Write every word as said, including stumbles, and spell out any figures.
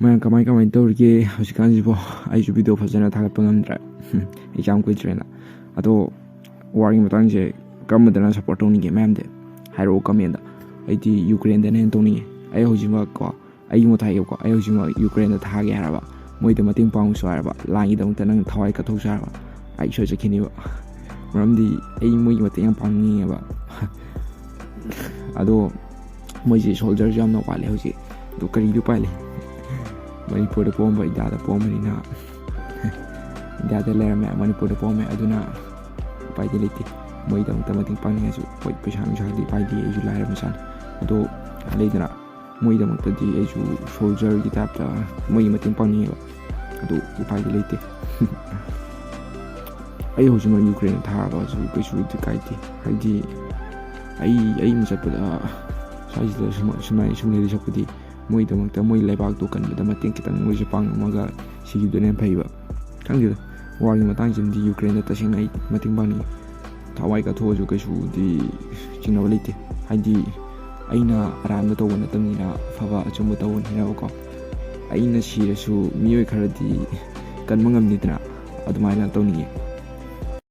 ꯃꯌꯥꯝ ꯀꯃꯥꯏ ꯀꯃꯥꯏꯅ ꯇꯧꯔꯤꯒꯦ ꯍꯧꯖꯤꯛꯀꯥꯟꯁꯤꯕꯣ? ꯑꯩꯁꯨ ꯚꯤꯗꯤꯑꯣ ꯐꯖꯅ ꯊꯥꯒꯠꯄ ꯉꯝꯗ꯭ꯔꯦ꯫ ꯑꯦꯛꯖꯥꯝ ꯀꯨꯏꯗ꯭ꯔꯦꯅ꯫ ꯑꯗꯣ ꯋꯥꯔꯒꯤ ꯃꯇꯥꯡꯁꯦ ꯀꯔꯝꯕꯗꯅ ꯁꯞꯄꯣꯔꯠ ꯇꯧꯅꯤꯡꯒꯦ ꯃꯌꯥꯝꯗꯤ? ꯍꯥꯏꯔꯛꯑꯣ ꯀꯃꯦꯟꯗ꯫ ꯑꯩꯗꯤ ꯌꯨꯀ꯭ꯔꯦꯟꯗꯅ ꯍꯦꯟꯅ ꯇꯧꯅꯤꯡꯉꯦ꯫ ꯑꯩ ꯍꯧꯖꯤꯛꯃꯛ ꯀꯣ, ꯑꯩꯒꯤ ꯃꯣꯠ ꯍꯥꯏꯒꯦꯕꯀꯣ, ꯑꯩ ꯍꯧꯖꯤꯛꯃꯛ ꯌꯨꯀ꯭ꯔꯦꯟꯗ ꯊꯥꯒꯦ ꯍꯥꯏꯔꯕ, ꯃꯣꯏꯗ ꯃꯇꯦꯡ ꯄꯥꯡꯉꯨꯁꯨ ꯍꯥꯏꯔꯕ, ꯂꯥꯟꯒꯤꯗꯃꯛꯇ ꯅꯪ ꯊꯋꯥꯏ ꯀꯠꯊꯣꯛꯁꯨ ꯍꯥꯏꯔꯕ, ꯑꯩ ꯁꯣꯏ ꯆꯠꯈꯤꯅꯦꯕ꯫ ꯃꯔꯝꯗꯤ ꯑꯩ ꯃꯣꯏꯒꯤ ꯃꯇꯦꯡ ꯌꯥꯝ ꯄꯥꯡꯅꯤꯡꯉꯦꯕ꯫ ꯑꯗꯣ ꯃꯣꯏꯁꯦ ꯁꯣꯜꯖꯔꯁꯨ ꯌꯥꯝꯅ ꯋꯥꯠꯂꯦ ꯍꯧꯖꯤꯛ꯫ ꯑꯗꯣ ꯀꯔꯤꯗꯤ ꯎꯄꯥꯏ ꯂꯩ? ꯃꯅꯤꯄꯨꯔꯗ ꯄꯣꯛꯑꯝꯕ, ꯏꯟꯗꯤꯌꯥꯗ ꯄꯣꯛꯑꯝꯕꯅꯤꯅ, ꯏꯟꯗꯤꯌꯥꯗ ꯂꯩꯔꯝꯃꯦ, ꯃꯅꯤꯄꯨꯔꯗ ꯄꯣꯛꯑꯝꯃꯦ, ꯑꯗꯨꯅ ꯎꯄꯥꯏꯗꯤ ꯂꯩꯇꯦ꯫ ꯃꯣꯏꯒꯤꯗꯃꯛꯇ ꯃꯇꯦꯡ ꯄꯥꯡꯅꯤꯡꯉꯁꯨ, ꯍꯣꯏ, ꯄꯩꯁꯥ ꯅꯨꯡꯁꯥꯗꯤ ꯎꯄꯥꯏꯗꯤ, ꯑꯩꯁꯨ ꯂꯥꯏꯔꯕ ꯃꯆꯥꯅꯤ꯫ ꯑꯗꯣ ꯂꯩꯗꯅ, ꯃꯣꯏꯒꯤꯗꯃꯛꯇꯗꯤ ꯑꯩꯁꯨ ꯁꯣꯜꯖꯔꯒꯤ ꯇꯥꯏꯞꯇ ꯃꯣꯏꯒꯤ ꯃꯇꯦꯡ ꯄꯥꯡꯅꯤꯡꯉꯦꯕ꯫ ꯑꯗꯣ ꯎꯄꯥꯏꯗꯤ ꯂꯩꯇꯦ꯫ ꯑꯩ ꯍꯧꯖꯤꯛꯃꯛ ꯌꯨꯀ꯭ꯔꯦꯟꯗ ꯊꯥꯔꯕꯁꯨ ꯀꯩꯁꯨꯗꯤ ꯀꯥꯏꯗꯦ꯫ ꯍꯥꯏꯗꯤ ꯑꯩ, ꯑꯩꯅ ꯆꯠꯄꯗ ꯁ꯭ꯋꯥꯏꯁꯤꯗ ꯁꯨꯃꯥꯏ-, ꯁꯨꯃꯥꯏꯅ ꯁꯨꯝ ꯂꯩꯗꯣꯏ ꯁꯔꯨꯛꯄꯨꯗꯤ ꯃꯣꯏꯒꯤꯗꯃꯛꯇ ꯃꯣꯏ ꯂꯩꯕꯥꯛꯇꯣ ꯀꯟꯕꯗ ꯃꯇꯦꯡ ꯈꯤꯇꯪ ꯃꯣꯏꯁꯨ ꯄꯥꯡꯉꯝꯃꯒ ꯁꯤꯈꯤꯕꯗꯨꯅ ꯍꯦꯟꯅ ꯐꯩꯕ꯫ ꯈꯪꯗꯦꯗ, ꯋꯥꯔꯒꯤ ꯃꯇꯥꯡꯁꯤꯃꯗꯤ ꯌꯨꯀ꯭ꯔꯦꯟꯗ ꯇꯁꯦꯡꯅ ꯑꯩ ꯃꯇꯦꯡ ꯄꯥꯡꯅꯤꯡꯉꯤ꯫ ꯊꯋꯥꯏ ꯀꯠꯊꯣꯛꯑꯁꯨ ꯀꯩꯁꯨꯗꯤ ꯆꯤꯡꯅꯕ ꯂꯩꯇꯦ꯫ ꯍꯥꯏꯗꯤ ꯑꯩꯅ ꯑꯔꯥꯟꯕ ꯇꯧꯕ ꯅꯠꯇꯕꯅꯤꯅ, ꯑꯐꯕ ꯑꯆꯨꯝꯕ ꯇꯧꯕꯅꯤꯅꯕꯀꯣ꯫ ꯑꯩꯅ ꯁꯤꯔꯁꯨ ꯃꯤꯑꯣꯏ ꯈꯔꯗꯤ ꯀꯟꯕ ꯉꯝꯅꯤꯗꯅ, ꯑꯗꯨꯃꯥꯏꯅ ꯇꯧꯅꯤꯡꯉꯤ꯫